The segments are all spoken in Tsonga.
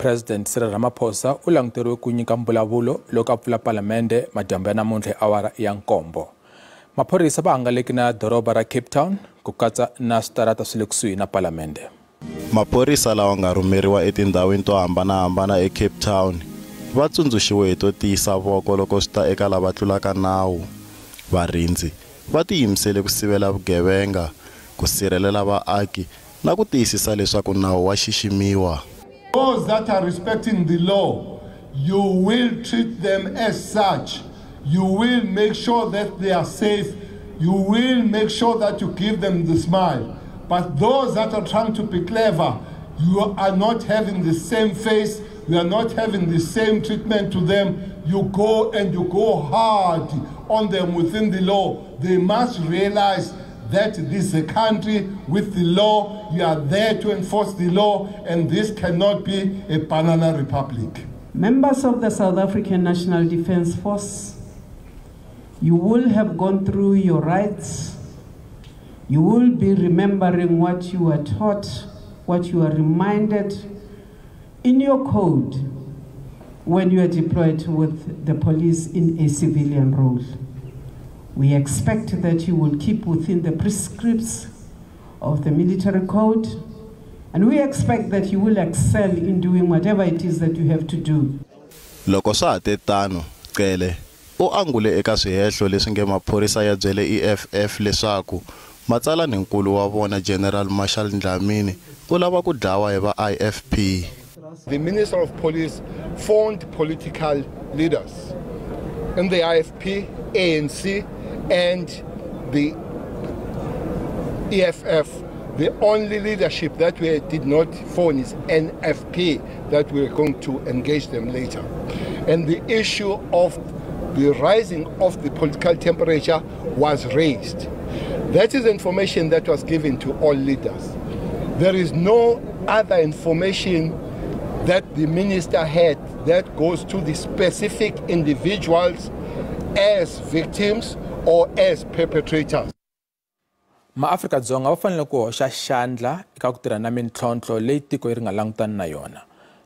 President Cyril Ramaphosa u languteriwe ku nyika mbulavulo loko a pfula palamende madyambu ya namuntlha hi awara ya 7. Maphorisa va hangaleke na doroba ra Cape Town ku katsa na switarata swa le kusuhi na palamende. Maphorisa lawa nga rhumeriwa etindhawini to hambanahambana eCape Town va tsundzuxiwe hi to tiyisa voko loko swi ta eka lava tlulaka nawu. Varindzi va tiyimisele ku sivela vugevenga, ku sirhelela vaaki na ku tiyisisa leswaku nawu wa xiximiwa. Those that are respecting the law, you will treat them as such. You will make sure that they are safe. You will make sure that you give them the smile. But those that are trying to be clever, you are not having the same face. You are not having the same treatment to them. You go and you go hard on them within the law. They must realize that this is a country with the law. You are there to enforce the law, and this cannot be a banana republic. Members of the South African National Defence Force, you will have gone through your rights. You will be remembering what you were taught, what you are reminded in your code when you are deployed with the police in a civilian role. We expect that you will keep within the prescripts of the military code, and we expect that you will excel in doing whatever it is that you have to do. Loko swa ha te tano, Cele u angule eka swihehlo leswi nge maphorisa ya byele EFF leswaku matsalaninkulu wa vona General Marshall Dlamini u lava ku dlawa hi va IFP. The Minister of Police phoned political leaders in the IFP, ANC and the EFF. The only leadership that we did not phone is NFP, that we are going to engage them later. And the issue of the rising of the political temperature was raised. That is information that was given to all leaders. There is no other information that the minister had that goes to the specific individuals as victims or as perpetrators. MaAfrika-Dzonga va fanele ku hoxa xandla eka ku tirha na mintlhontlho leyi tiko yi ri nga langutani na yona.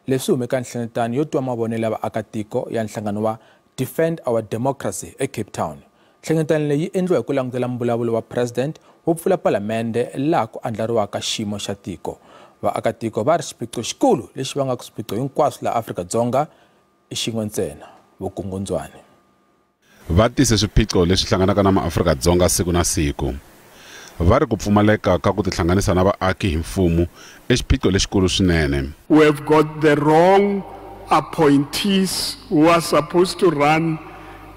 Leswi humeka nhlengeletano yo twa mavonelo ya vaakatiko ya nhlangano wa Defend Our Democracy eCape Town. Nhlengeletano leyi yi endliwa hi ku langutela mbulavulo wa President wo pfula palamende laha ku andlariwaka xiyimo xa tiko. Vaakatiko va ri xiphiqo xikulu lexi vangaka swiphiqo hinkwaswo laha Afrika-Dzonga i xin'we ntsena, vukungundzwani. Va tise swiphiqo leswi hlanganaka na maAfrika-Dzonga siku na siku. Va ri ku pfumaleka ka ku tihlanganisa na vaaki hi mfumo i xiphiqo lexikulu swinene. We have got the wrong appointees who are supposed to run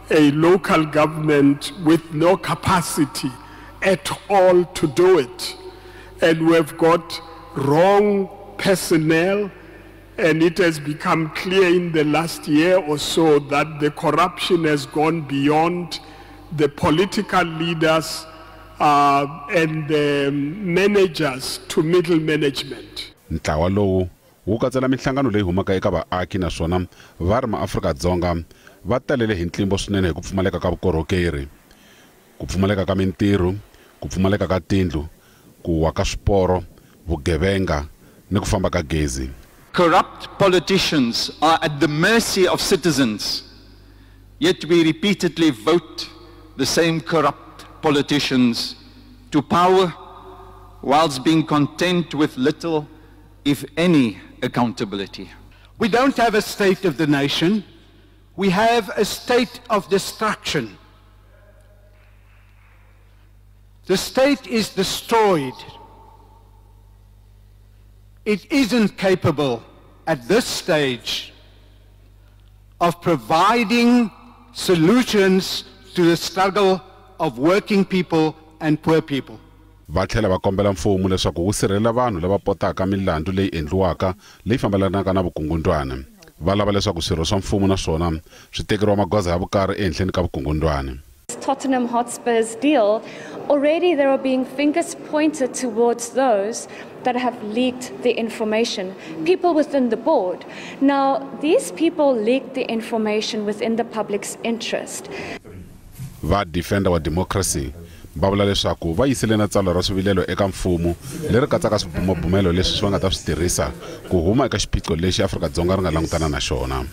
a local government with no capacity at all to do it. And we have got wrong personnel, and it has become clear in the last year or so that the corruption has gone beyond the political leaders and the managers to middle management. Ntlawa lowu wu katsela minhlangano leyi humaka eka vaaki naswona va ri maAfrika-Dzonga va talele hi ntlimbo swinene hi ku pfumaleka ka vukorhokeri, ku pfumaleka ka mintirho, ku pfumaleka ka tindlu, ku wa ka swiporo, vugevenga ni ku famba ka gezi. Corrupt politicians are at the mercy of citizens, yet we repeatedly vote the same corrupt politicians to power whilst being content with little, if any, accountability. We don't have a state of the nation. We have a state of destruction. The state is destroyed. It isn't capable at this stage of providing solutions to the struggle of working people and poor people. Va tlhela va kombela mfumo leswaku wu sirhelela vanhu lava potaka milandzu leyi endliwaka leyi fambelanaka na vukungundwani. Va lava leswaku swirho swa mfumo naswona swi tekeriwa magoza ya vukarhi ehenhleni ka vukungundwani. Tottenham Hotspur's deal, already there are being fingers pointed towards those that have leaked the information, people within the board. Now, these people leaked the information within the public's interest. Va Defend Our Democracy Va vula leswaku va yisile na tsalwa ra swivilelo eka mfumo leri katsaka swibumabumelo leswi va nga ta swi tirhisa ku huma eka xiphiqo lexi Afrika-Dzonga ri nga langutana na xona.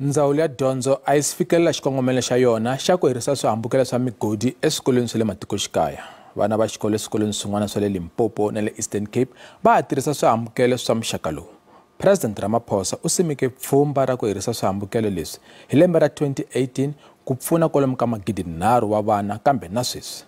Ndzawulo ya dyondzo a yi si fikelela xikongomelo xa yona xa ku herisa swihambukelo swa migodi eswikolweni swa le matikoxikaya. Vana va xikolo eswikolweni swin'wana swa le Limpopo na le Eastern Cape va ha tirhisa swihambukelo swa muxaka lowu. President Ramaphosa u simeke pfhumba ra ku herisa swihambukelo leswi hi lembe ra 2018 ku pfuna kwalomu ka 3,000 wa vana kambe na sweswi.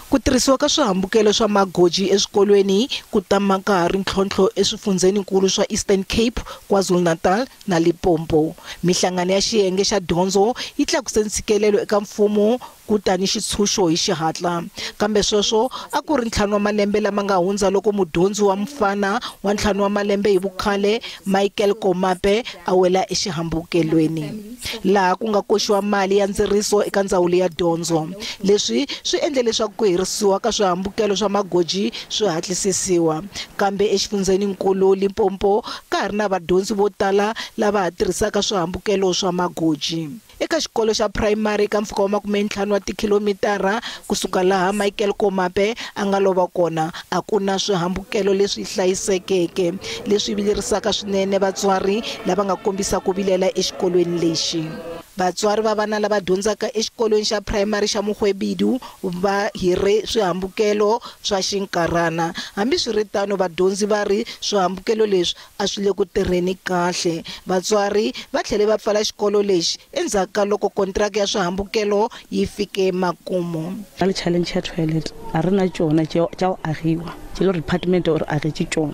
Ku tirhisiwa ka swihambukelo swa magoji eswikolweni ku tama ka ha ri ntlhontlho eswifundzeninkulu swa Eastern Cape, KwaZulu-Natal na Limpopo. Mihlangano ya xiyenge xa dyondzo yi tlakuse ntshikelelo eka mfumo kutani xitshunxo hi xihatla. Kambe sweswo a ku ri 5 wa malembe lama nga hundza loko mudyondzi wa mufana wa 5 wa malembe hi vukhale Michael Komape a wela exihambukelweni, laha ku nga koxiwa mali ya ndziriso eka ndzawulo ya dyondzo. Leswi swi endle leswaku ku herisiwa ka swihambukelo swa magoji swi hatlisisiwa. Kambe exifundzeninkulu Limpopo ka ha ri na vadyondzi vo tala lava ha tirhisaka swihambukelo swa magoji. Eka xikolo xa primary ka mpfhuka wa 50 wa tikhilomitara kusuka laha Michael Komape a nga lova kona, a ku na swihambukelo leswi hlayisekeke, leswi vilerisaka swinene vatswari lava nga kombisa ku vilela exikolweni lexi. Vatswari va vana lava dyondzaka exikolweni xa primary xa Mugwebidu va hirhe swihambukelo swa xinkarhana. Hambiswiritano, vadyondzi va ri swihambukelo leswi a swi le ku tirheni kahle. Vatswari va tlhele va pfala xikolo lexi endzhaku ka loko kontraka ya swihambukelo yi fike makumu. Le challenge ya toilet a ri na tsona tša go agiwa, tše le department o re agetše tsona,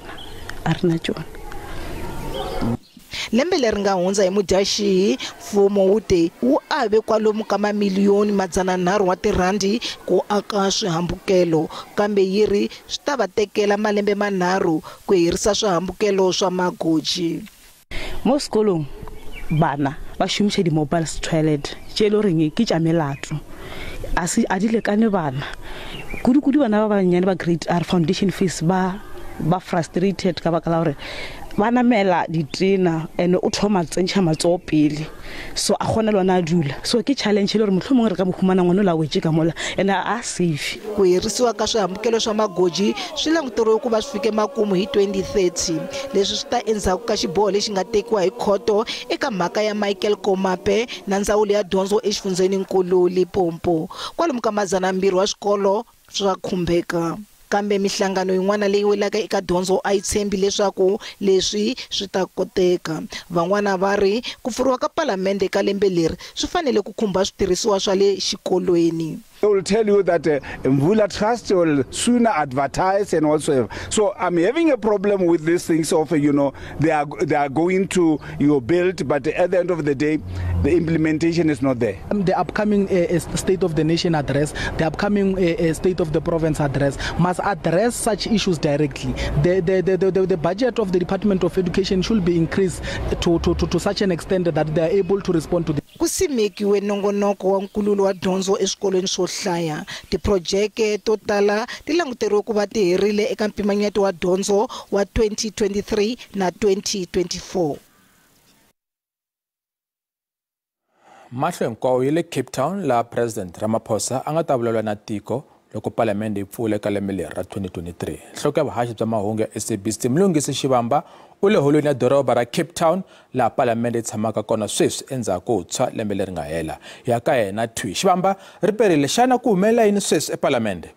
a ri na tsona. Lembe leri nga hundza hi Mudyaxihi, mfumo wu te wu ave kwalomu ka mamiliyoni 300 wa tirhandi ku aka swihambukelo, kambe yi ri swi ta va tekela malembe 3 ku herisa swihambukelo swa magoji. Mo sekolong bana ba šomiša di-mobile toilet tše e le goreng ke tša melato, a di lekane bana, kudu-kudu bana ba bannyane ba grade R foundation phase ba frustrated ka baka la gore ba namela ditena and o thoma tsentšha matsogo pele, so a kgona le ona a dula. So ke challenge le gore mohlomongwe re ka mo humana ngwana o la wetse ka mola and a safe. Ku herisiwa ka swihambukelo swa magoji swi languteriwe ku va swi fike makumu hi 2030. Leswi swi ta endzhaku ka xiboho lexi nga tekiwa hi khoto eka mhaka ya Michael Komape na ndzawulo ya dyondzo exifundzeninkulu Limpopo. Kwalomu ka 200 wa swikolo swa khumbeka. Kambe mihlangano yin'wana leyi welaka eka dyondzo a yi tshembi leswaku leswi swi ta koteka. Van'wana va ri ku pfuriwa ka palamende ka lembe leri swi fanele ku khumba switirhisiwa swa le xikolweni. They will tell you that Mvula Trust will sooner advertise and whatsoever. So I'm having a problem with these things of, you know, they are going to build, but at the end of the day, the implementation is not there. The upcoming State of the Nation address, the upcoming State of the Province address must address such issues directly. The budget of the Department of Education should be increased to such an extent that they are able to respond to the. Ku simekiwe nongonoko wa nkululo wa dyondzo eswikolweni swo hlaya. Tiphurojeke to tala ti languteriwe ku va ti herile eka mpimanyeto wa dyondzo wa 2023 na 2024. Mahlo hinkwawo yi le Cape Town laha President Ramaphosa a nga ta vulavula na tiko loko palamende yi pfula eka lembe leri ra 2023. Nhloko ya vuhaxi bya mahungu ya SABC Mlungisi Xivamba u le holweni ya doroba ra Cape Town laha palamende yi tshamaka kona sweswi endzhaku ko tshwa lembe leri nga hela. Ya ka yena thwi Xivamba ri perile, xana ku humelela yini sweswi epalamende?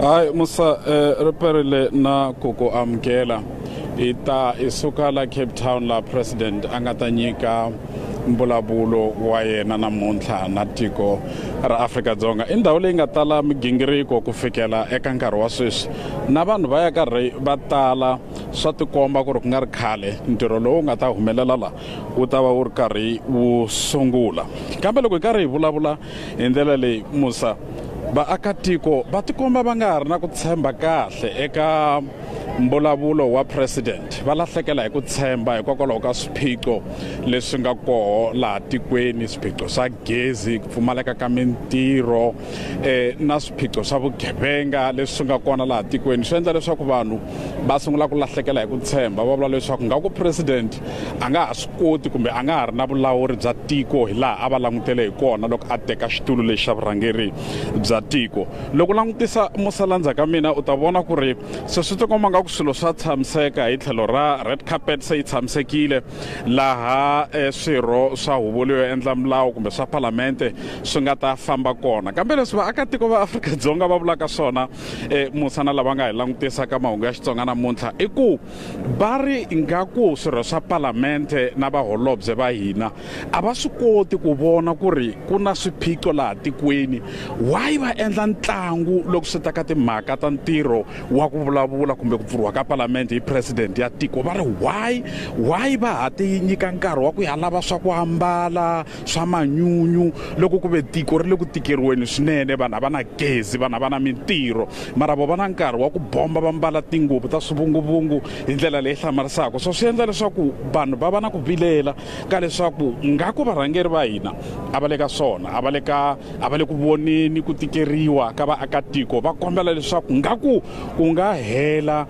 Hayi Musa, ri perile na ku ku amukela. I ta i suka la Cape Town la president a nga ta nyika mbulavulo wa yena namuntlha na tiko ra Afrika-Dzonga. I ndhawu leyi nga tala migingiriko ku fikela eka nkarhi wa sweswi, na vanhu va ya karhi va tala. Swa tikomba ku ri ku nga ri khale ntirho lowu nga ta humelela la wu ta va wu ri karhi wu sungula. Kambe loko hi karhi hi vulavula hi ndlela leyi Musa, vaakatiko va tikomba va nga ha ri na ku tshemba kahle eka mbulavulo wa president va lahlekela hi ku tshemba hikokwalaho ka swiphiqo leswi nga koho laha tikweni, swiphiqo swa gezi, ku pfumaleka ka mintirho na swiphiqo swa vugevenga leswi nga kona laha tikweni. Swi endla leswaku vanhu va sungula ku lahlekela hi ku tshemba, va vula leswaku nga ku president a nga ha swi koti kumbe a nga ha ri na vulawuri bya tiko hi laha a va langutele hi kona loko a teka xitulu lexi xa vurhangeri bya tiko. Loko langutisa musalandza ka mina u ta vona ku ri se swi tikomba nga ku swilo swa tshamiseka hi tlhelo ra red carpet, se yi tshamisekile laha swirho swa huvo leyo endla milawu kumbe swa palamente swi nga ta famba kona. Kambe leswi vaakatiko va Afrika-Dzonga va vulaka swona musana lava nga hi langutisa ka mahungu ya Xitsonga namuntlha i ku va ri ingaku swirho swa palamente na vaholobye va hina a va swi koti ku vona ku ri ku na swiphiqo laha tikweni. Why va endla ntlangu loko swi ta ka timhaka ta ntirho wa ku vulavula kumbe ku pfuriwa ka palamente hi president ya tiko? Va ri why va ha ti nyika nkarhi wa ku ya lava swa ku ambala swa manyunyu loko ku ve tiko ri le ku tikeriweni swinene, vanhu a va na gezi, vanhu a va na mintirho, mara vo va na nkarhi wa ku bomba va mbala tinguvu ta swivunguvungu hi ndlela leyi hlamarisaka. So swi endla leswaku vanhu va va na ku vilela ka leswaku nga ku varhangeri va hina a va le ka swona, a va le ku voneni ku tikeriwa ka vaakatiko. Va kombela leswaku nga ku nga hela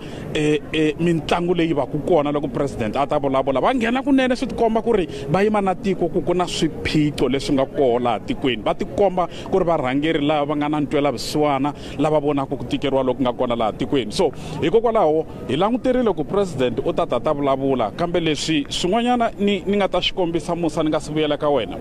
mintlangu leyi va ku kona loko president a ta vulavula, va nghena kunene swi tikomba ku ri va yima na tiko ku na swiphiqo leswi nga koho laha tikweni. Va tikomba ku ri varhangeri lava va nga na ntwelavusiwana, lava vonaka ku tikeriwa loku nga kona laha tikweni. So hikokwalaho hi languterile ku president u ta ta vulavula, kambe leswi swin'wanyana ni nga ta xikombisa musa ni nga si vuyela ka wena.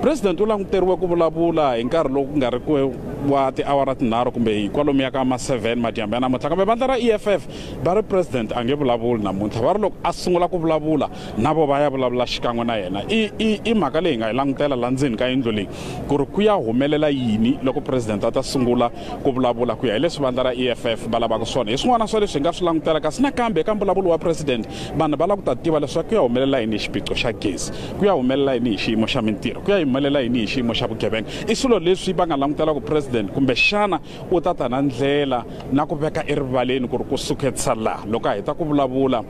President u languteriwe ku vulavula hi nkarhi lowu ku nga ri ku wa tiawara tinharhu kumbe hi kwalomuya ka ma 7 madyambu ya namuntlha, kambe vandla ra EFF va ri president a nge vulavuli namuntlha. Va ri loko a sungula ku vulavula na vo va ya vulavula xikan'we na yena. I mhaka leyi hi nga yi langutela la ndzeni ka yindlu leyi ku ri ku ya humelela yini loko president a ta sungula ku vulavula ku ya hi leswi vandla ra EFF va lavaka swona. Hi swin'wana swa leswi hi nga swi langutela, kasi nakambe eka mbulavulo wa president vanhu va lava ku ta tiva leswaku ku ya humelela yini hi xiphiqo xa gezi, ku ya humelela yini hi xiyimo xa mintirho, ku ya humelela yini hi xiyimo xa vugevenga. I swilo leswi va nga langutela ku president kumbexana u ta ta na ndlela na ku veka erivaleni ku ri ku suketisa laha loko a heta ku vulavula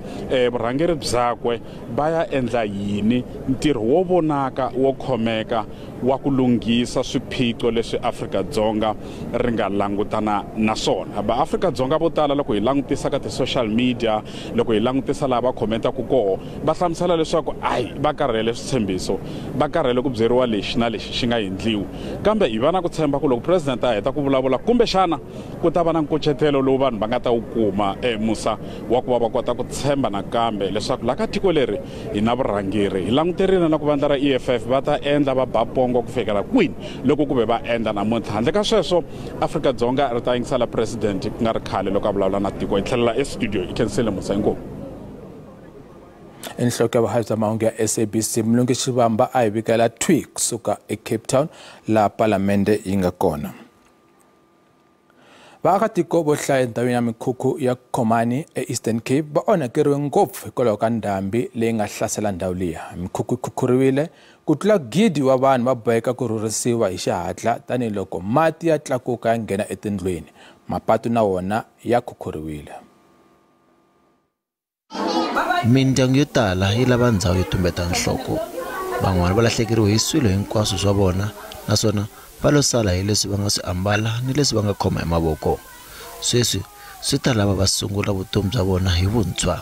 vurhangeri byakwe va ya endla yini, ntirho wo vonaka wo khomeka wa ku lunghisa swiphiqo leswi Afrika-Dzonga ri nga langutana na swona. Va Afrika-Dzonga vo tala loko hi langutisa ka ti-social media, loko hi langutisa laha va khomentaka koho, va hlamusela leswaku ayi va karhele switshembiso, va karhele ku byeriwa lexi na lexi xi nga endliwi. Kambe hi va na ku tshemba ku loko president a heta ku vulavula kumbexana ku ta va na nkucetelo lowu vanhu va nga ta wu kuma musa wa ku va va kota ku tshemba nakambe leswaku laha ka tiko leri hi na vurhangeri. Hi languterile na ku vandla ra EFF va ta endla va ba pongo ku fikela kwini loko ku ve va endla namuntlha. Handle ka sweswo Afrika-Dzonga ri ta yingisela president ku nga ri khale loko a vulavula na tiko. Hi tlhelela estudio hi khensile musa inkomu. Enhloko ya vuhaxi bya mahungu ya SABC Mlungi Xivamba a hi vikela thwi kusuka eCape Town laha palamende yi nga kona. Vaakatiko vo hlaya endhawini ya mikhukhu ya Khomani eEastern Cape va onhakeriwe ngopfu hikwalaho ka ndhambi leyi nga hlasela ndhawu liya. Mikhukhu yi khukhuriwile ku tlula 1,000 wa vanhu va boheka ku rhurhisiwa hi xihatla tanihiloko mati ya tlakuka ya nghena etindlwini. Mapatu na wona ya khukhuriwile. Mindyangu yo tala yi lava ndhawu yo tumbeta nhloko. Van'wana va lahlekeriwe hi swilo hinkwaswo swa vona naswona va lo sala hi leswi va nga swi ambala ni leswi va nga khoma hi mavoko. Sweswi swi ta lava va sungula vutomi bya vona hi vuntshwa.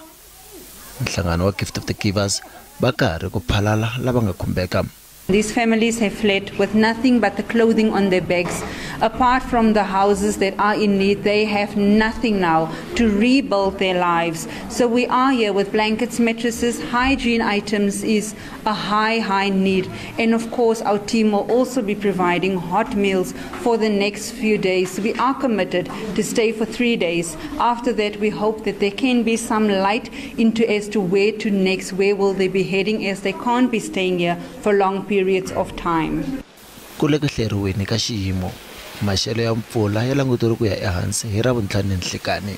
Nhlangano wa Gift of the Givers va karhi ku phalala lava nga khumbeka. These families have fled with nothing but the clothing on their backs. Apart from the houses that are in need, they have nothing now to rebuild their lives. So we are here with blankets, mattresses, hygiene items is a high, high need. And of course, our team will also be providing hot meals for the next few days. We are committed to stay for 3 days. After that, we hope that there can be some light into as to where to next, where will they be heading, as they can't be staying here for long periods of time. Ku le ku hleriweni ka xiyimo, maxelo ya mpfula ya languteriwe ku ya ehansi hi Ravuntlhanu ninhlikani.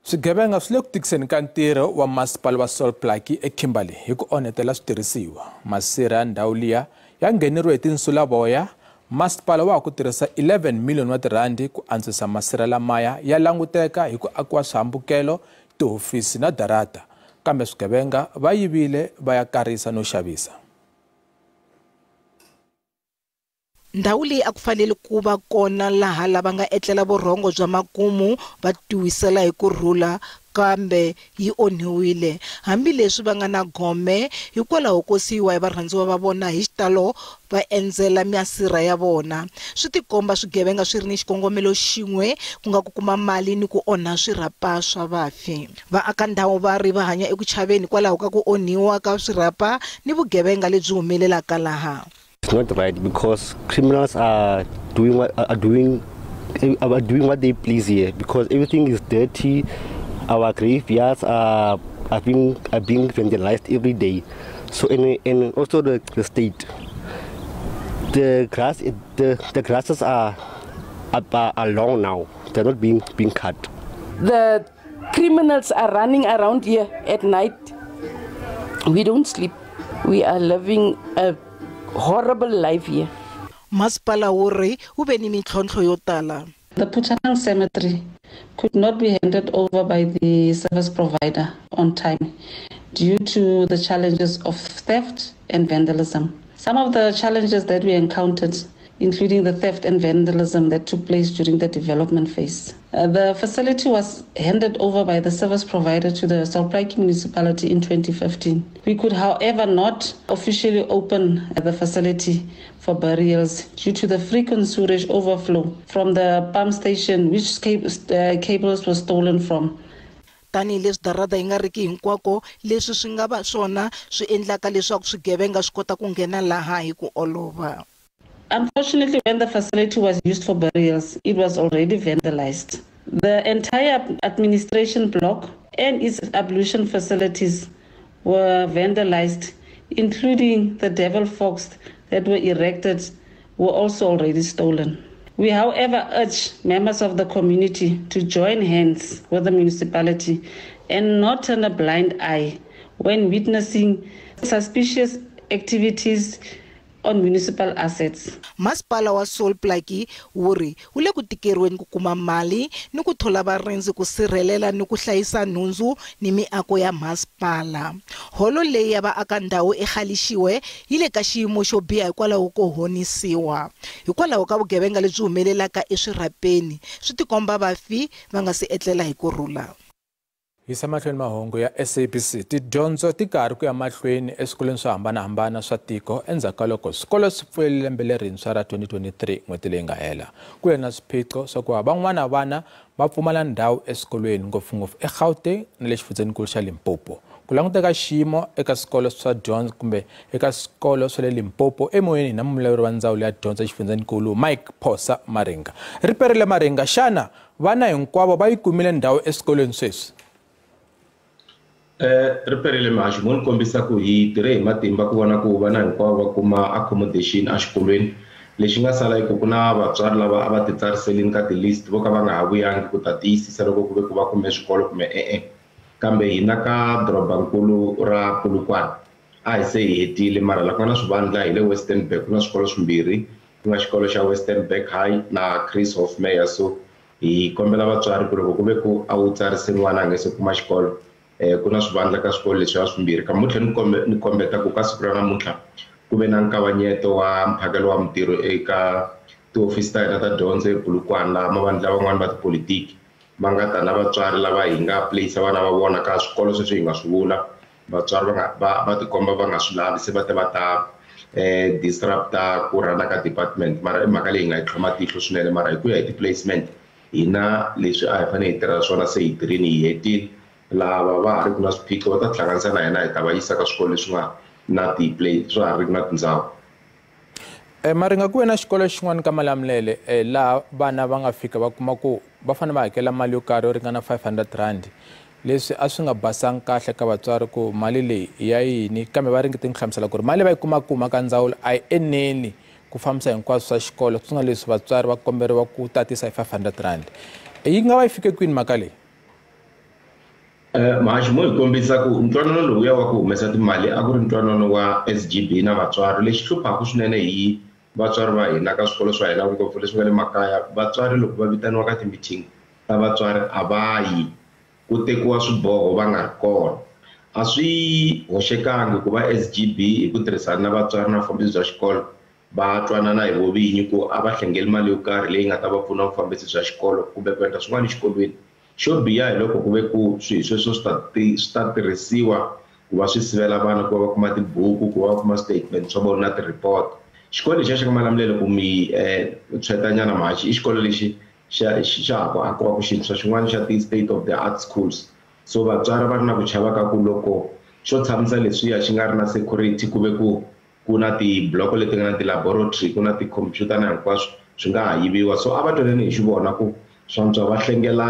Swigevenga swi le ku tikiseni ka ntirho wa masipala wa Sol Plaatje eKimberley hi ku onhetela switirhisiwa. Masirha ya ndhawu liya ya ngheneriwe hi tinsulavoya, Masipala wa ku tirhisa 11 million wa tirhandi ku antswisa masirha lamaya ya languteka hi ku akiwa swihambukelo, tihofisi na darata, kambe swigevenga va yivile va ya karisa no xavisa. Ndhawu leyi a ku fanele ku va kona laha lava nga etlela vurhongo bya makumu va tiwisela hi ku rhula, kambe yi onhiwile. Hambileswi va nga na gome hikwalaho ko siyiwa hi varhandziwa va vona hi xitalo va endzela masirha ya vona. Swi tikomba swigevenga swi ri ni xikongomelo xin'we, ku nga ku kuma mali ni ku onha swirhapa swa vafi. Vaaka ndhawu va ri va hanya eku chaveni hikwalaho ka ku onhiwa ka swirhapa ni vugevenga lebyi humelelaka laha. It's not right because criminals are doing what they please here, because everything is dirty. Our graveyards are being vandalized every day. So and also the state, the grasses are long now. They're not being cut. The criminals are running around here at night. We don't sleep. We are living a horrible life here. Masipala wu ri wu ve ni mintlhontlho yo tala. The Phuthanang Cemetery could not be handed over by the service provider on time due to the challenges of theft and vandalism. Some of the challenges that we encountered, including the theft and vandalism that took place during the development phase. The facility was handed over by the service provider to the Sol Plaatje municipality in 2015. We could, however, not officially open the facility for burials due to the frequent sewage overflow from the pump station, which cables were stolen from. Tanihileswi darada yi nga riki hinkwako, leswi swi nga va swona swi endlaka leswaku swigevenga swi kota ku nghena laha hi ku olova. Unfortunately, when the facility was used for burials, it was already vandalized. The entire administration block and its ablution facilities were vandalized, including the devil forks that were erected were also already stolen. We, however, urge members of the community to join hands with the municipality and not turn a blind eye when witnessing suspicious activities on municipal assets. Masipala wa Sol Plaatje wu ri wu le ku tikeriweni ku kuma mali ni ku thola varindzi ku sirhelela ni ku hlayisa nhundzu ni miako ya masipala. Holo leyi ya vaaka ndhawu eGaleshewe yi le ka xiyimo xo biha hikwalaho ko honisiwa. Hikwalaho ka vugevenga lebyi humelelaka eswirhapeni, swi tikomba vafi va nga si etlela hi ku rhula. Yisa mahlweni mahungu ya SABC. Tidyondzo ti karhi ku ya mahlweni eswikolweni swo hambanahambana swa tiko endzhaku ka loko swikolo swi pfulele lembe lerintshwa ra 2023 n'hweti leyi nga hela. Ku ve na swiphiqo swa ku va van'wana vana va pfumala ndhawu eswikolweni, ngopfungopfu eGauteng na le xifundzenikulu xa Limpopo. Ku languteka xiyimo eka swikolo swa dyondzo kumbe eka swikolo swa le Limpopo emoyeni na mulawuri wa ndzawulo ya dyondzo exifundzenikulu Mike Phosa Maringa. Riperile Maringa, xana vana hinkwavo va yi kumile ndhawu eswikolweni sweswi? Riperile Mhaxi, mo ni kombisa ku hi tirhe hi matimba ku vona ku vana hinkwavo va kuma accommodation exikolweni. Lexi nga sala i ku ku na vatswari lava a va ti tsariselini ka ti-list vo ka va nga ha vuyangi ku ta tiyisisa loko ku ve ku va kume swikolo kumbe e-e. Kambe hina ka dorobankulu ra Polokwane a hi se hi hetile, mara la ku nga na swivandla hi le Westernburg ku na swikolo swimbirhi, ku nga xikolo xa Westernburg High na Chris Hofmeyer. So hi kombela vatswari ku loko ku ve ku a wu tsarise n'wana a nga se kuma xikolo, ku na swivandla ka swikolo leswiya swimbirhi. Kambe mo tlhela ni kombeta ku ka siku ra namuntlha ku ve na nkavanyeto wa mphakelo wa mintirho eka tihofisi ta hina ta dyondzo ePolokwane, laha mavandla van'wani va tipolitiki va nga ta na vatswari lava hi nga place vana va vona ka swikolo sweswi hi nga swi vula. Vatswari va tikomba va nga swi lavi, se va ta va ta disrupta ku rhana ka department, mara i mhaka leyi hi nga yi tlhoma tihlo swinene. Mara hi ku ya hi ti-placement hina leswi a hi fanele hi tirha swona se hi tirhini hi hetile. Lava va ha ri ku na swiphiqo va ta hlanganisa na hina, hi ta va yisa ka swikolo leswi nga na ti-play swa ha ri ku na tindhawu. Maringa, ku ve na xikolo xin'wana ka Malamulele laha vana va nga fika va kuma ku va fanele va hakela mali yo karhi yo ringana 500 rand. Leswi a swi nga basanga kahle ka vatswari ku mali leyi ya yini, kambe va ringete ku hlamusela ku ri mali va yi kuma ka ndzawulo a yi eneli ku fambisa hinkwaswo swa xikolo, ku nga leswi vatswari va komberiwa ku tatisa hi 500 rand. Yi nga va yi fike kwini mhaka leyi? Mhaxi, mo hi kombisa ku ntwanano lowuya wa ku humesa timali a ku ri ntwanano wa SGB na vatswari. Lexi hluphaka swinene hi vatswari va hina ka swikolo swa hina ngopfu leswi nga le makaya vatswari loko va vitaniwa ka ti-meeting ta vatswari a va yi ku tekiwa swiboho va nga ri kona. A swi hoxekangi ku va SGB hi ku tirhisana na vatswari na vufambisi bya xikolo va twanana hi vovinyi ku a va hlengeli mali yo karhi leyi nga ta va pfuna vufambisi bya xikolo kumbe ku endla swin'wana exikolweni. Xo biha hi loko ku ve ku swilo sweswo swi ta tirhisiwa ku va swi sivela vana ku va va kuma tibuku, ku va va kuma statement swa vona na ti-report. Xikolo lexiya xa ka Malamulele ku mi tshwetanyana mahaxi i xikolo lexi xa ha ku akiwaka xintshwa xin'wana xa ti-state of the art schools. So vatswari va ri na ku chava ka ku loko xo tshamisa leswiya xi nga ri na security ku ve ku na tibloko leti nga na ti-laboratory ku na ti-computer na hinkwaswo swi nga ha yiviwa. So a va twaneni hi xivona ku swantswa va hlengela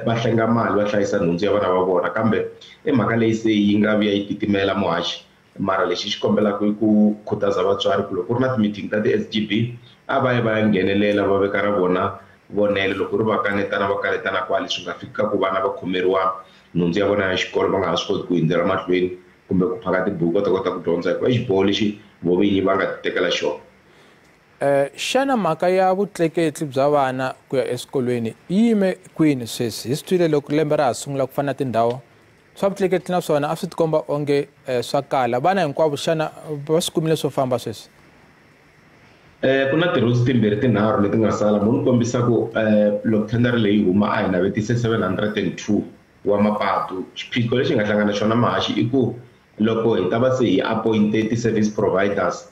va hlenga mali va hlayisa nhundzu ya vana va vona, kambe i mhaka leyi se yi nga vuya yi titimela muhaxi. Mara lexi xi kombelaka i ku khutaza vatswari ku loko ku ri na ti-meeting ta ti-SGB a va yi va ya nghenelela va veka ra vona vonelo, loko ri va kanetana va kanetana kwale swi nga fiki ka ku vana va khomeriwa nhundzu ya vona ya xikolo va nga ha swi koti ku hundzela mahlweni kumbe ku phaka tibuku va ta kota ku dyondza hikuva i xiboho lexi vovinyi va nga ti tekela xona. Xana mhaka ya vutleketli bya vana ku ya eswikolweni yi yime kwini sweswi? Hi swi twile loko lembe ra ha sungula ku fana na tindhawu swa vutleketli na swona a swi tikomba onge swa kala. Vana hinkwavo xana va swi kumile swo famba sweswi? Ku na ti-routes timbirhi tinharhu leti nga sala. Munhu kombisa ku loko thendara leyi huma a hi navetise 702 wa mapatu. Xiphiqo lexi nga hlangana na xona mahaxi i ku loko hi ta va se hi appointe ti-service providers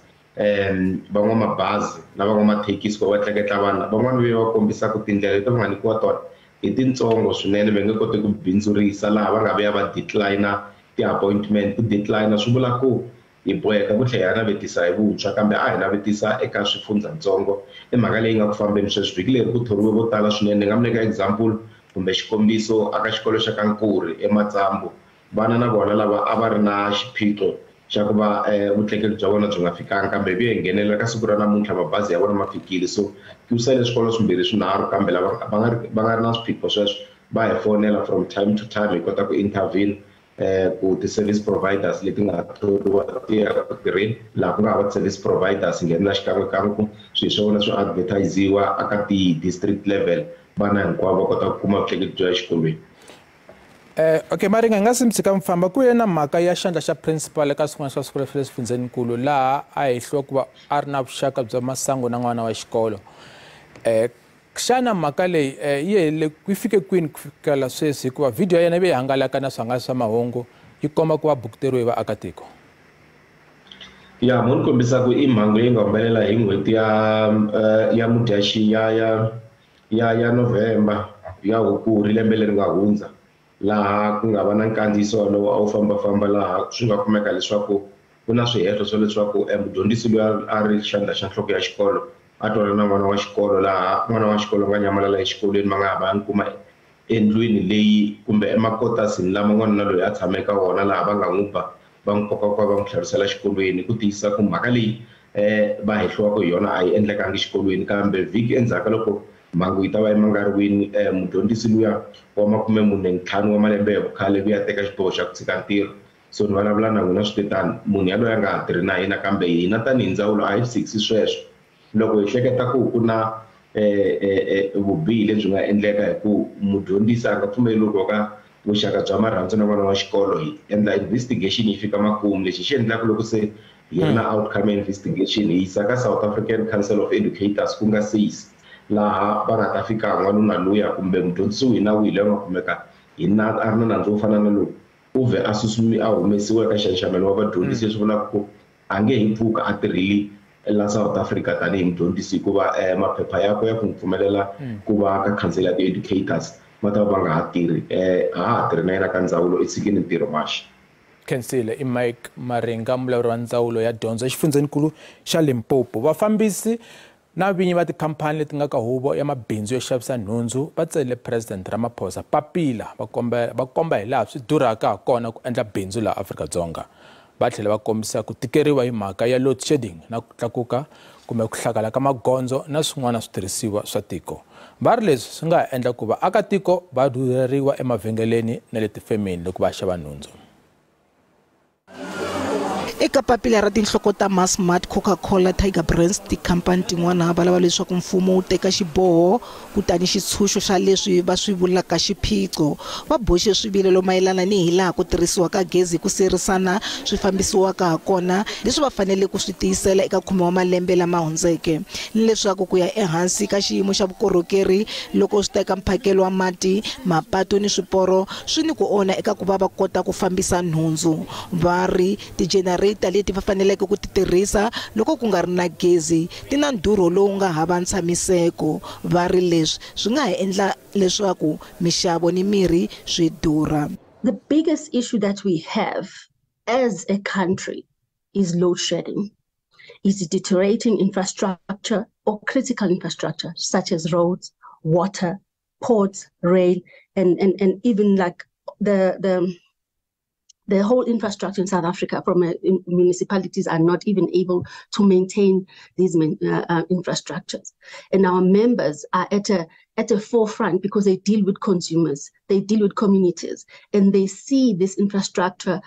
van'wamabazi na van'wamathekisi ku va tleketla vana, van'wani ve va kombisa ku tindlela leti va nga nyikiwa tona i tintsongo swinene, va nge koti ku bindzurisa laha va nga vuya va decline ti-appointment. Ku decline swi vula ku hi boheka ku tlhela hi navetisa hi vuntshwa, kambe a hi navetisa eka swifundzatsongo. I mhaka leyi nga ku fambeni sweswi. Vhiki leri ku thoriwe vo tala swinene. Ni nga mi nyika example kumbe xikombiso aka xikolo xa ka Nkuri eMatsambu, vana na vona lava a va ri na xiphiqo xa ku va vutleketli bya vona byi nga fikanga, kambe vi ya nghenelela ka siku ra namuntlha mabazi ya vona ma fikile. So ku sale swikolo swimbirhi swinharhu, kambe lava va nga ri na swiphiqo sweswo va hi fonela from time to time hi kota ku intervene ku ti-service providers leti nga thoriwa ti ya ku tirheni. Laha ku nga hava ti-service providers nghenela xikan'wekan'we ku swilo swa vona swi advertisiwa aka ti-district level, vana hinkwavo va kota ku kuma vutleketli bya exikolweni. Okay, Maringa, hi nga si mi tshika mi famba, ku ye na mhaka ya xandla xa principal eka swin'wana swa swikolo swa le swifundzhenikulu laha a hehliwa ku va a ri na vuxaka bya masangu na n'wana wa xikolo. Xana mhaka leyi yi hele yi fike kwini ku fikela sweswi? Hikuva video ya yena yi ve yi hangalaka na swihangalasi swa mahungu yi komba ku va bukuteriwe hi vaakatiko. Ya munhu kombisa ku i mhangu leyi nga humelela hi n'hweti ya Mudyaxihi ya November ya Hukuri lembe leri nga hundza, laha ku nga va na nkandziyiso wolowo a wu fambafamba, laha swi nga kumeka leswaku ku na swihehlo swa leswaku mudyondzisi loyi a ri xandla xa nhloko ya xikolo a twana na n'wana wa xikolo, laha n'wana wa xikolo nga nyamalala exikolweni va nga ha va n'wi kuma endlwini leyi kumbe emakotasini lama n'wanuna loyi a tshama eka wona, laha va nga n'wi ba va n'wi kokakoka va n'wi tlherisela xikolweni ku tiyisisa ku mhaka leyi va hehliwaka hi yona a yi endlekangi xikolweni. Kambe vhiki endzhaku ka loko mhangu yi ta va emangariwini, mudyondzisi luya wa 45 wa malembe ya vukhale vuya teka xiboho xa ku tshika ntirho. So ni vulavula na n'wina swi tano, munhu yaloye a nga ha tirhi na hina, kambe hina tanihi ndzawulo a hi swi sweswo. Loko hi hleketa ku ku na vubihi lebyi nga endleka hi ku mudyondzisi a nga pfumeleriwi ku ka vuxaka bya marhandzu na n'wana wa xikolo, hi endla investigation yi fika makumu. Lexi xi endlaka loko se hi ri na outcome investigation hi yisa ka South African Council of Educators ku nga SACE, laha va nga ta fika n'wanuna luya kumbe mudyondzisi wihi na wihi loyi a nga kumeka hi na a ri na nandzu wo fana na lowu, u vhe a a humesiwa eka nxaxamelo wa vadyondzisi, leswi vulaka ku a nge hi pfuka a tirhile la South Africa tanihi mudyondzisi, hikuva maphepha yakwe ya ku n'wi pfumelela ku va ka council ya ti-educators ma ta va nga ha tirhi. A ha tirhi na yena ka ndzawulo, i tshikile ntirho maxi. Khensile i Mike Maringa, mulawuri wa ndzawulo ya dyondzo exifundzhenikulu xa Limpopo. Vafambisi na vinyi va tikhampani leti nga ka huvo ya mabindzu yo xavisa nhundzu va tsalele President Ramaphosa papila va komba hi laha swi durhaka ha kona ku endla bindzu laha Afrika-Dzonga. Va tlhela va kombisa ku tikeriwa hi mhaka ya load shedding na ku tlakuka kumbe ku hlakala ka magondzo na swin'wana switirhisiwa swa tiko. Va ri leswi swi nga ha endla ku vaakatiko va rhurheriwa emavhengeleni na le tifemeni loko va xava nhundzu. Eka papila ra tinhloko ta Massmart, Coca-Cola, Tiger Brands, tikhampani tin'wana va lava leswaku mfumo wu teka xiboho kutani xitshunxo xa leswi va swi vulaka xiphiqo. Va boxe swivilelo mayelana ni hilaha ku tirhisiwa ka gezi ku siyerisana swi fambisiwaka hakona, leswi va fanele ku swi tiyisela eka 10 wa malembe lama hundzeke, ni leswaku ku ya ehansi ka xiyimo xa vukorhokeri loko swi teka mphakelo wa mati, mapatu ni swiporo swi ni ku onha eka ku va va kota ku fambisa nhundzu. Va ri tijenereta leti va faneleke ku ti tirhisa loko ku nga ri na gezi ti na ndhurho lowu nga hava ntshamiseko. Va ri leswi swi nga ha endla leswaku mixavo ni mirhi swi durha. The biggest issue that we have as a country is load shedding, is deteriorating infrastructure or critical infrastructure such as roads, water, ports, rail, and even like the whole infrastructure in South Africa from municipalities are not even able to maintain these infrastructures. And our members are at a forefront because they deal with consumers, they deal with communities, and they see this infrastructure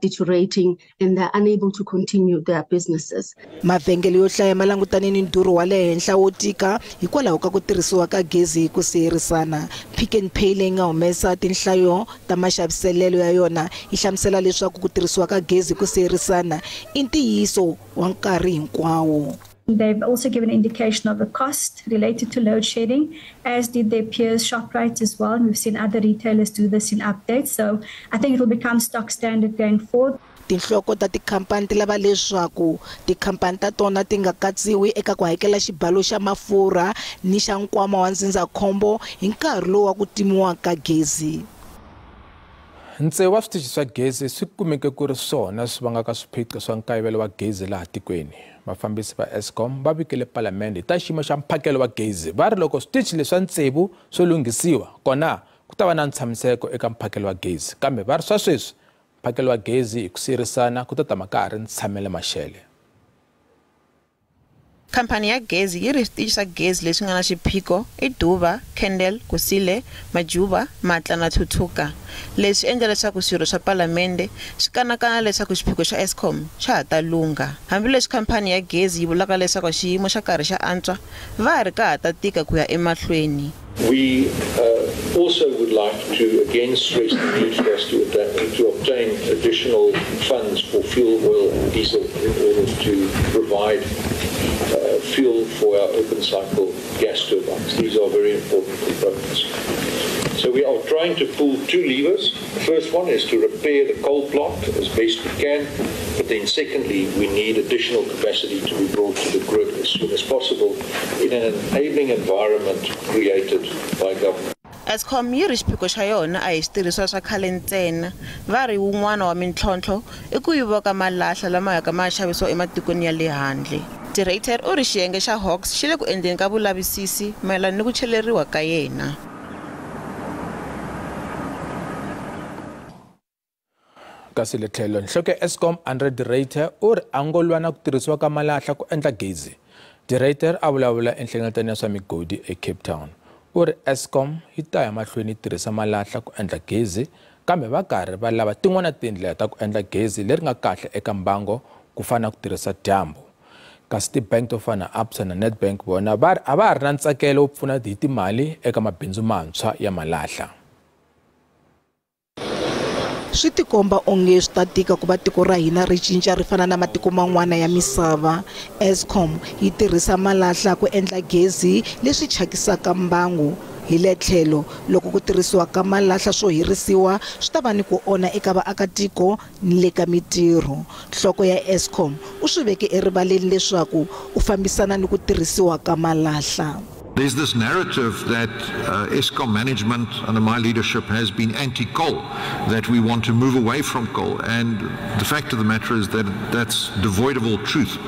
deteriorating and they're unable to continue their businesses. Mavhengele yo hlaya ma langutane ni ndhurho wa le henhla wo tika hikwalaho ka ku tirhisiwa ka gezi hi ku siyerisana. Pick n Pay leyi nga humesa tinhlayo ta maxaviselelo ya yona yi hlamusela leswaku ku tirhisiwa ka gezi hi ku siyerisana i ntiyiso wa nkarhi hinkwawo. They've also given an indication of the cost related to load shedding, as did their peers, ShopRite as well. And we've seen other retailers do this in updates. So I think it will become stock standard going forward. Tinhloko ta tikhampani ti lava leswaku tikhampani ta tona ti nga katsiwi eka ku hakela xibalo xa mafurha ni xa nkwama wa ndzindzakhombo hi nkarhi lowu wa ku timiwa ka gezi. Ntsevu wa switichi swa gezi swi kumeke ku ri swona swi vangaka swiphiqo swa nkayivelo wa gezi laha tikweni. Vafambisi va Eskom va vikele palamende ta xiyimo xa mphakelo wa gezi. Va ri loko switichi leswa ntsevu swo lunghisiwa kona ku ta va na ntshamiseko eka mphakelo wa gezi, kambe va ri swa sweswi mphakelo wa gezi hi ku siyerisana ku ta tama ka ha ri ntshamele maxele. Khampani ya gezi yi ri switichi swa gezi leswi nga na xiphiqo i Duba, Kendal, Kusile, Majuba, Matla na Thuthuka. Leswi endla leswaku swirho swa palamende swi kanakana leswaku xiphiqo xa Eskom xa ha ta lungha. Hambileswi khampani ya gezi yi vulaka leswaku xiyimo xa karhi xa antswa, va ha ri ka ha ta tika ku ya emahlweni. We also would like to again stress the need for us to obtain additional funds for fuel, oil and diesel in order to provide fuel for our open cycle gas turbines. These are very important components. So we are trying to pull two levers. The first one is to repair the coal plant as best we can, but then secondly, we need additional capacity to be brought to the grid as soon as possible in an enabling environment created by government. Eskom yi ri xiphiqo xa yona a hi switirhisiwa swa khale ntsena. Va ri wun'wana wa mintlhontlho i ku yiviwa ka malahla lama yaka ma xavisiwa ematikweni ya le handle. De Ruyter u ri xiyenge xa Hawks xi le ku endleni ka vulavisisi mayelana ni ku cheleriwa ka yena. Kasi le tlhelo nhloko ya Eskom Andre de Ruyter u ri a ngo lwa na ku tirhisiwa ka malahla ku endla gezi. De Ruyter a vulavula enhlengeletano ya swa migodi eCape Town. U ri Eskom yi ta ya mahlweni yi tirhisa malahla ku endla gezi, kambe va karhi va lava tin'wana tindlela ta ku endla gezi leri nga kahle eka mbango ku fana na ku tirhisa dyambu. Kasi tibank to fana na Absa na Nedbank vona va ri a va ha ri na ntsakelo wo pfuna hi timali eka mabindzu mantshwa ya malahla. Swi tikomba onge swi ta tika ku va tiko ra hina ri cinca ri fana na matiko man'wana ya misava. Eskom yi tirhisa malahla ku endla gezi leswi thyakisaka mbangu. Hi le tlhelo loko ku tirhisiwa ka malahla swo hirisiwa swi ta va ni ku onha eka vaakatiko ni le ka mitirho. Nhloko ya Eskom u swi veke erivaleni leswaku u fambisana ni ku tirhisiwa ka malahla. There's this narrative that Eskom management under my leadership has been anti-coal, that we want to move away from coal. And the fact of the matter is that that's devoid of all truth.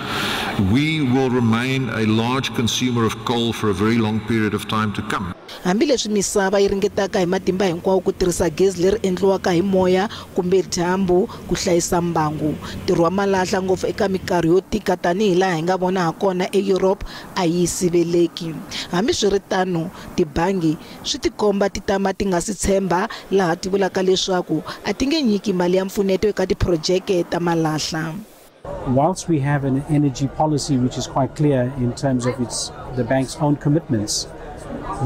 We will remain a large consumer of coal for a very long period of time to come. Hambileswi misava yi ringetaka hi matimba hinkwawo ku tirhisa gezi leri endliwaka hi moya kumbe dyambu ku hlayisa mbangu, ntirho wa malahla ngopfu eka minkarhi yo tika tanihi laha hi nga vona hakona eEurope a yi siveleki. Hambiswiritano, tibangi swi tikomba ti tama ti nga si tshemba laha ti vulaka leswaku a ti nge nyiki mali ya mpfuneto eka tiphurojeke ta malahla. Whilst we have an energy policy which is quite clear in terms of the bank's own commitments,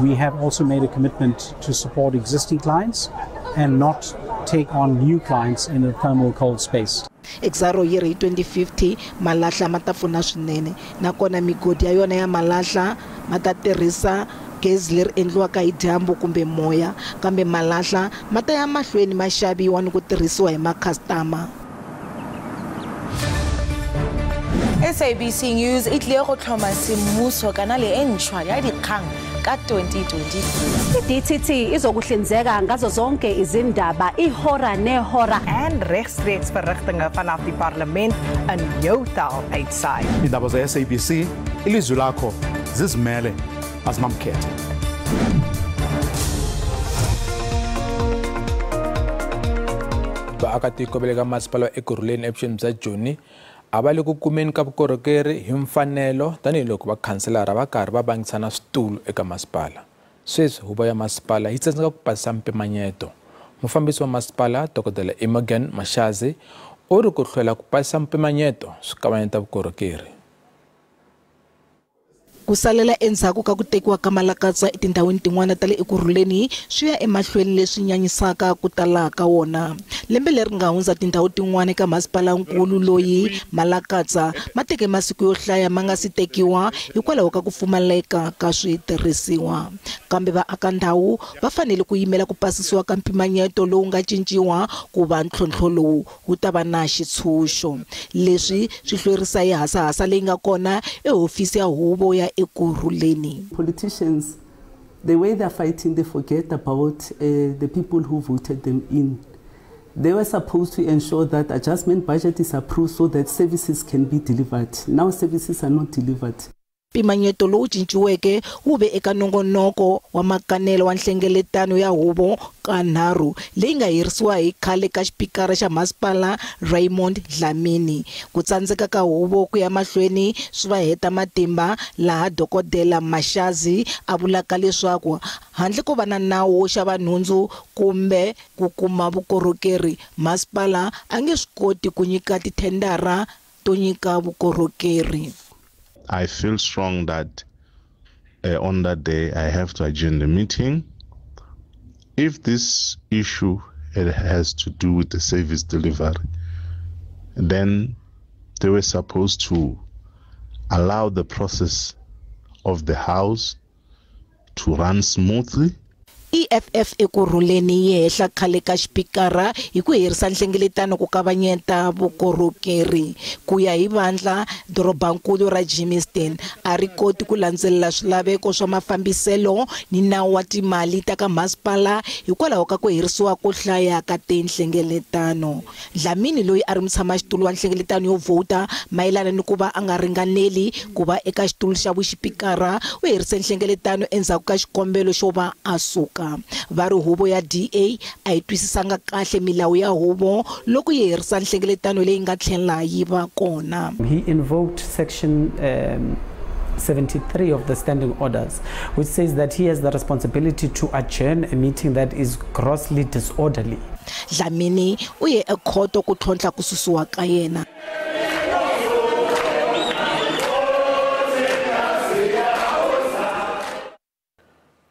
we have also made a commitment to support existing clients and not take on new clients in the thermal coal space. Exxaro yi ri hi 2050 malahla ma ta pfuna swinene, nakona migodi ya yona ya malahla ma ta tirhisa gezi leri endliwaka hi dyambu kumbe moya, kambe malahla ma ta ya mahlweni ma xaviwa ni ku tirhisiwa hi makhastama. SABC News e tlile go tlhoma semmuso kanale e ntšhwa ya dikgang ka 2023. I-DTT izokuhlinzeka ngazo zonke izindaba ihora nehora en regstreeks verrigtinge vanaf die parlement in jou taal uitsaai. Indaba ze-SABC, ilizwi lakho zizimele azinamkhethe. Vaakatiko va le ka masipala wa Ekurhuleni evuxeni bya Joni a va le ku kumeni ka vukorhokeri hi mfanelo tanihiloko vakhanselara va karhi va bangisana switulu eka masipala. Sweswi huvo ya masipala yi tsandzeka ku pasisa mpimanyeto. Mufambisi wa masipala Dr. Imogen Mashazi u ri ku hlwela ku pasisa mpimanyeto swi kavanyeta vukorhokeri. Ku salela endzhaku ka ku tekiwa ka malakatsa etindhawini tin'wana ta le Ekurhuleni swi ya emahlweni leswi nyanyisaka ku tala ka wona. Lembe leri nga hundza tindhawu tin'wana eka masipalankulu loyi malakatsa ma teke masiku yo hlaya ma nga si tekiwa hikwalaho ka ku pfumaleka ka switirhisiwa. Kambe vaakandhawu va fanele ku yimela ku pasisiwa ka mpimanyeto lowu nga cinciwa ku va ntlhontlho lowu wu ta va na xitshunxo. Leswi swi hlwerisa hi hasahasa leyi nga kona ehofisi ya huvo ya Ekurhuleni. Politicians, the way they're fighting, they forget about the people who voted them in. They were supposed to ensure that adjustment budget is approved so that services can be delivered. Now services are not delivered. Mpimanyeto lowu cinciweke wu ve eka nongonoko wa makanelo wa nhlengeletano ya huvo kanharhu leyi nga herisiwa hi khale ka xipikara xa masipala Raymond Dlamini. Ku tsandzeka ka huvo ku ya mahlweni swi va heta matimba, laha Dokodela Mashazi a vulaka leswaku handle ko va na nawu wo xava nhundzu kumbe ku kuma vukorhokeri, masipala a nge swi koti ku nyika tithendara to nyika vukorhokeri. I feel strong that on that day I have to adjourn the meeting. If this issue it has to do with the service delivery, then they were supposed to allow the process of the house to run smoothly. EFF Ekurhuleni yi hehla khale ka xipikara hi ku herisa nhlengeletano ku kavanyeta vukorhokeri. Ku ya hi vandla, dorobankulu ra Germiston a ri koti ku landzelela swilaveko swa mafambiselo ni nawu wa timali ta ka masipala hikwalaho ka ku herisiwa ko hlaya ka tinhlengeletano. Dlamini loyi a ri mutshamaxitulu wa nhlengeletano yo vhota mayelana ni ku va a nga ringaneli ku va eka xitulu xa vuxipikara u herise nhlengeletano endzhaku ka xikombelo xo va a suka. Va ri huvo ya DA a yi twisisanga kahle milawu ya huvo loko yi herisa nhlengeletano leyi nga tlhela yi va kona. He invoked section 73 of the standing orders, which says that he has the responsibility to adjourn a meeting that is grossly disorderly. Dlamini u ye ekhoto ku tlhontlha ku susiwa ka yena.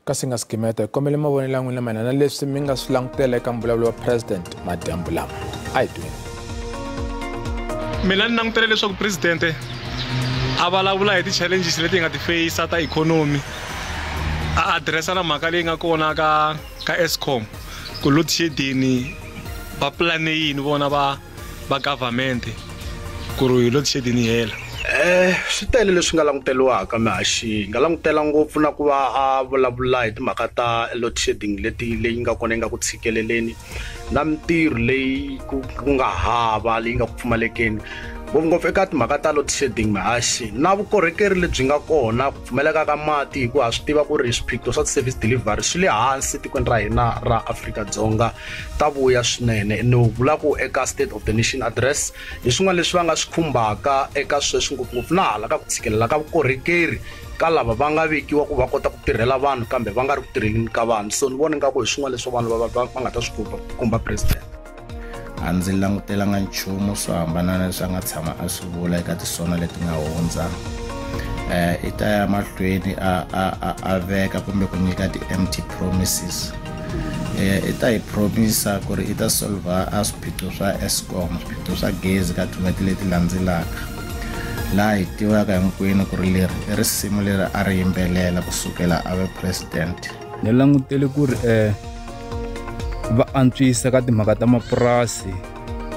Kasi nga sigimeta hi kombela mavonelo ya n'wina mayelana na leswi mi nga swi langutela eka mbulavulo wa president madyambu lama. A hi tweni. Mina ni langutele leswaku presidente a vulavula hi ti-challenges leti hi nga ti feyisa ta ikhonomi, a adiresa na mhaka leyi nga kona ka Eskom ku load shedding va plane yini vona va government ku ri load shedding yi hela. Swi tele leswi nga languteriwaka mihaxi nga langutela ngopfu na ku va a vulavula hi timhaka ta load shedding leti leyi nga kona yi nga ku tshikeleleni na mintirho leyi ku nga hava leyi nga ku pfumalekeni ngopfungopfu eka timhaka ta load shedding mihaxi na vukorhokeri lebyi nga kona ku pfumaleka ka mati hikuva ha swi tiva ku ri swiphiqo swa service delivery swi le hansi tikweni ra hina ra Afrika-Dzonga ta vuya swinene. Ni vula ku eka State of the Nation Address hi swin'wana leswi va nga swi khumbaka eka sweswi ngopfungopfu na hala ka ku tshikelela ka vukorhokeri ka lava va nga vekiwa ku va kota ku tirhela vanhu kambe va nga ri ku tirheleni ka vanhu. So ni vona ingaku hi swin'wana leswi vanhu va nga ta swi khumba president. A ndzi langutelanga nchumu swo hambana na leswi a nga tshama a swi vula eka tisona leti nga hundza. I ta ya mahlweni a veka kumbe ku nyika ti-empty promises. I ta hi promisa ku ri i ta solva a swiphiqo swa Eskom, swiphiqo swa gezi ka tin'hweti leti landzelaka. Laha hi tivaka hinkwenu ku ri leri i risimu leri a ri yimbelela kusukela a ve president. Ni langutele ku ri va antswisa ka timhaka ta mapurasi.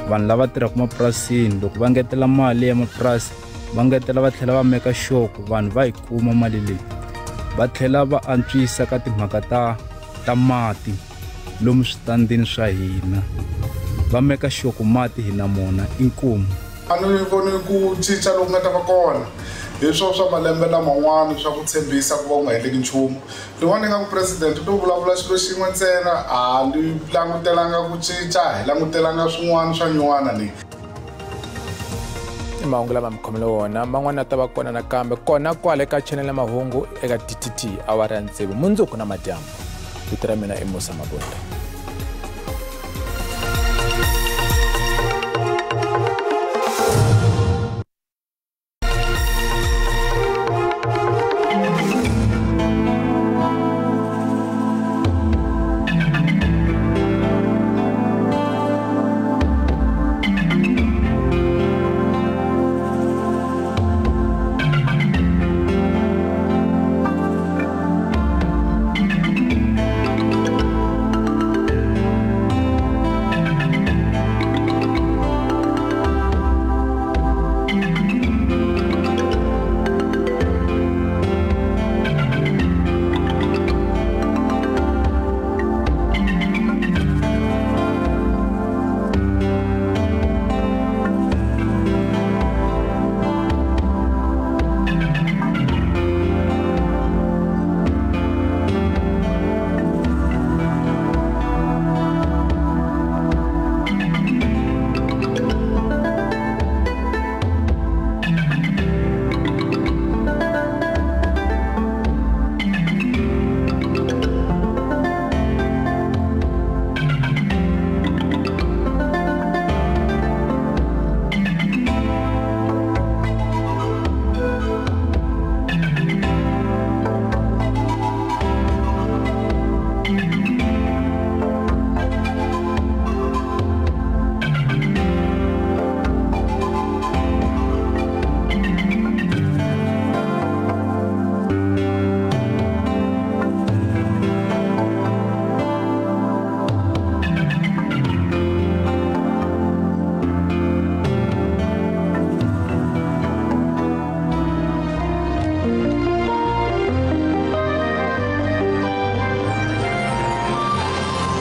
Vanhu lava tirhaka mapurasini loko va ngetela mali ya mapurasi va ngetela va tlhela va meka sure ku vanhu va yi kuma mali leyi. Va tlhela va antswisa ka timhaka ta mati lomu switandini swa hina, va meka sure ku mati hina mona inkomu. A ni voni ku cinca loku nga ta va kona hi swo swa malembe laman'wana swa ku tshembisa ku va u nga endleki nchumu. Ni vona ingaku president u to vulavula xilo xin'we ntsena, a ni langutelanga ku cinca, hi langutelanga swin'wana swa nyuwana leyi. I mahungu lama mi khomele wona, man'wana ta va kona nakambe kona kwale ka channel ya mahungu eka DTT awara ya 6 mundzuku na madyambu. Vito ra mina i Musa Mabunda.